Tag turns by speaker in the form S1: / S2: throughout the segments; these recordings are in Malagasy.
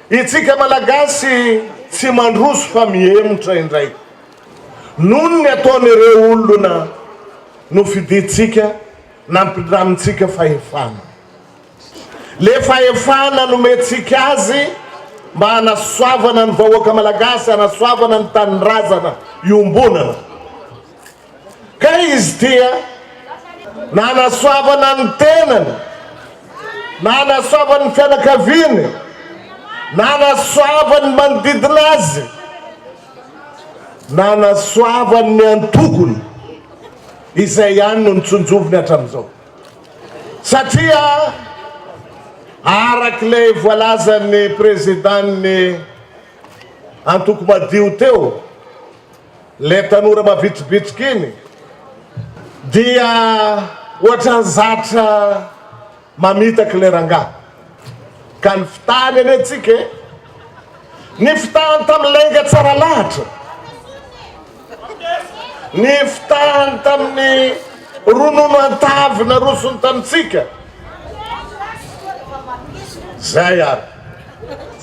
S1: Itsika Malagasy tsy mandroso fa mihemotra indray. Noho ny ataon'ireo olona nofidintsika nampindramintsika fahefana. Le fahefana nomentsika azy mba hanasoavana ny vahoaka Malagasy, hanasoavana ny tanindrazana iombonana. Ka izy dia nanasoavana ny tenany, nanasoavany ny fianakaviany, nanasoavany ny manodidina azy, nanasoavany ny antokony, izay ihany no nitsonjoviny hatramin'izao. Satria arak'ilay voalazan'ny président-n'ny antoko madio teo, Ilay tanora mavitribitsika iny dia ohatran'ny zatra mamitaka ilay rangahy. Ka ny fitahany anie tsika e! Ny fitahany tamin'ny lainga tsara lahatra, ny fitahany tamin'ny ronono an-tavy narosony tamintsika, zay ary.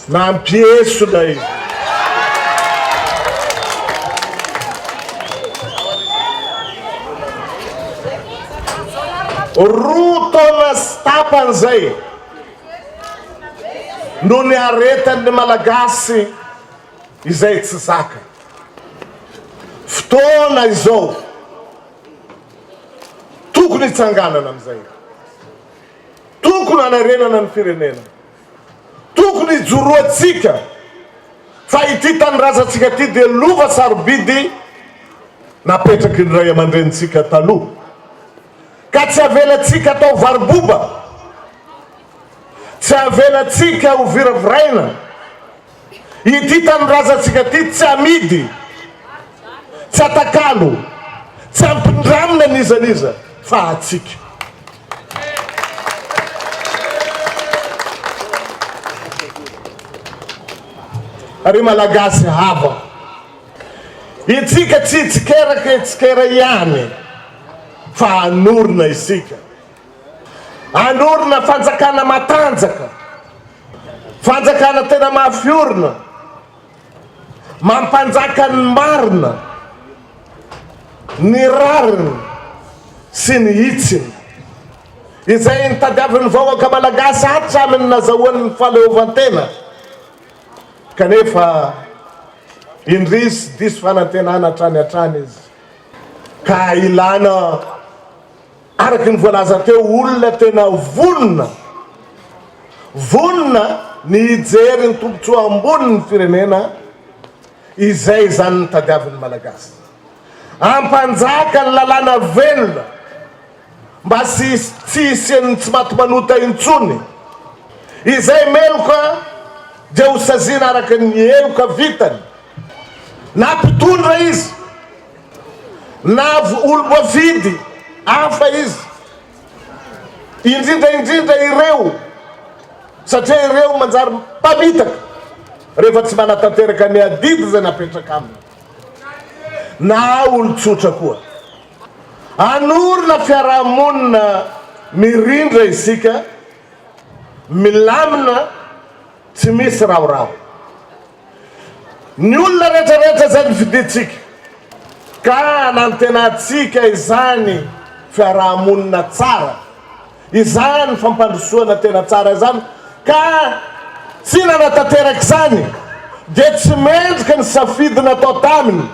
S1: Nampiesona izy. Roa taona sy tapany izay no niaretan'ny Malagasy izay tsy zaka. Fotoana izao tokony hitsanganana amin'izay. Tokony hanarenana ny firenena. Tokony hijoroantsika fa ity tanindrazantsika ity dia lova sarobidy napetraky ny ray aman-drenintsika taloha, ka tsy avelantsika atao varoboba, tsy avelantsika ho viraviraina. Ity tanindrazantsika ity tsy amidy, tsy atakalo, tsy ampindramina n'iza n'iza fa antsika. Ry Malagasy havako, itsika tsy hitsikera ka hitsikera ihany fa hanorina isika. Hanorina fanjakana matanjaka. Fanjakana tena mafy orina, mampanjaka ny marina, ny rariny sy ny hitsiny, izay nitadiavin'ny vahoaka malagasy hatramin'ny nazahoany ny fahaleovantena, kanefa indrisy diso fanantenana hatrany hatrany izy, ka ilana Araka ny voalaza teo, olona tena vonona, vonona ny hijery ny tombontsoa ambonin'ny firenena, izay izany ny tadiavin'ny Malagasy. Hampanjaka ny lalàna velona mba tsy tsy hisian'ny tsy maty manota intsony. Izay meloka dia ho saziana araka ny heloka vitany, na mpitondra izy. Na olom-boafidy hafa izy, indrindra indrindra ireo, satria ireo manjary mpamitaka rehefa tsy manatanteraka ny adidy izay napetraka aminy, na olon-tsotra koa. Hanorina fiarahamonina mirindra isika, milamina, tsy misy rahoraho. Ny olona rehetra rehetra izay nofidintsika ka nantenantsika izany fiaraha-monina tsara, izany fampandrosoana tena tsara izany ka tsy nanatanteraka izany dia tsy mendrika ny safidy natao taminy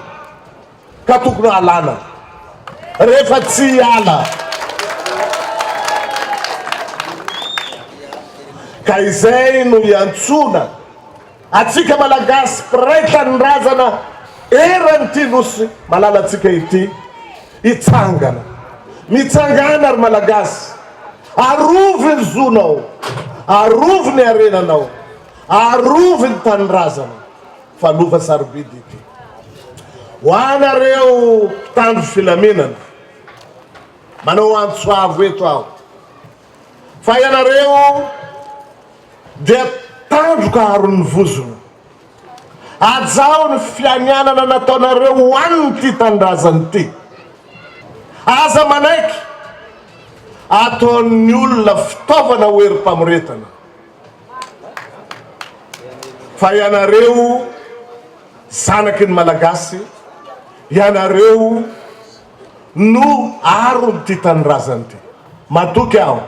S1: ka tokony halana rehefa tsy hiala ka izay no iantsoana Antsika Malagasy mpiray tanindrazana eran'ity Nosy malalantsika ity hitsangana. Mitsangàna ry Malagasy, arovy ny zonao, arovy ny harenanao, arovy ny tanindrazana fa lova sarobidy ity. Ho anareo mpitandro filaminana, manao antso avo eto aho fa ianareo Dia tandroka aron'ny vozona. Hajao ny fianianana nataonareo ho an'ity tanindrazana ity. Aza manaiky ataon'ny olona fitaovana ho herim-pamoretana. Fa ianareo zanaky ny Malagasy, ianareo no aron'ity tanindrazana ity. Matoky aho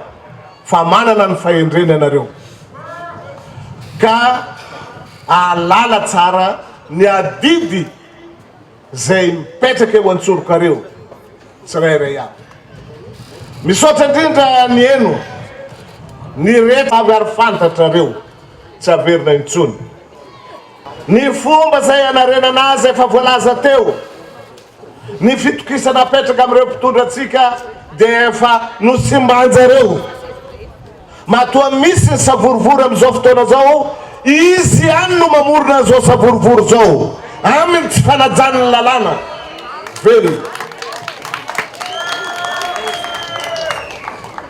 S1: fa manana ny fahendrena ianareo ka ahalala tsara ny adidy izay mipetraka eo an-tsorokareo tsirairay avy. Misaotra indrindra niheno ny rehetra avy ary fantatrareo tsy averina intsony. Ny fomba izay hanarenana azy efa voalaza teo. Ny fitokisana apetraka amin'ireo mpitondra antsika dia efa nosimban-jareo. Matoa misy ny savorovoro amin'izao fotoana izao, izy ihany no mamorona an'izao savorovoro izao, amin'ny tsy fanajany ny lalàna velona.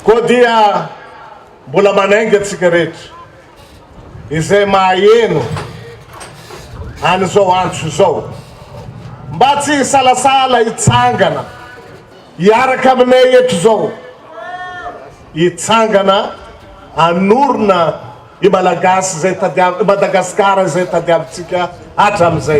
S1: Koa dia mbola manainga antsika rehetra izay maheno an'izao antso izao mba tsy hisalasala hitsangana hiaraka aminay eto izao, hitsangana hanorina i Malagasy izay tadiav-, Madagasikara izay tadiavintsika hatramin'izay.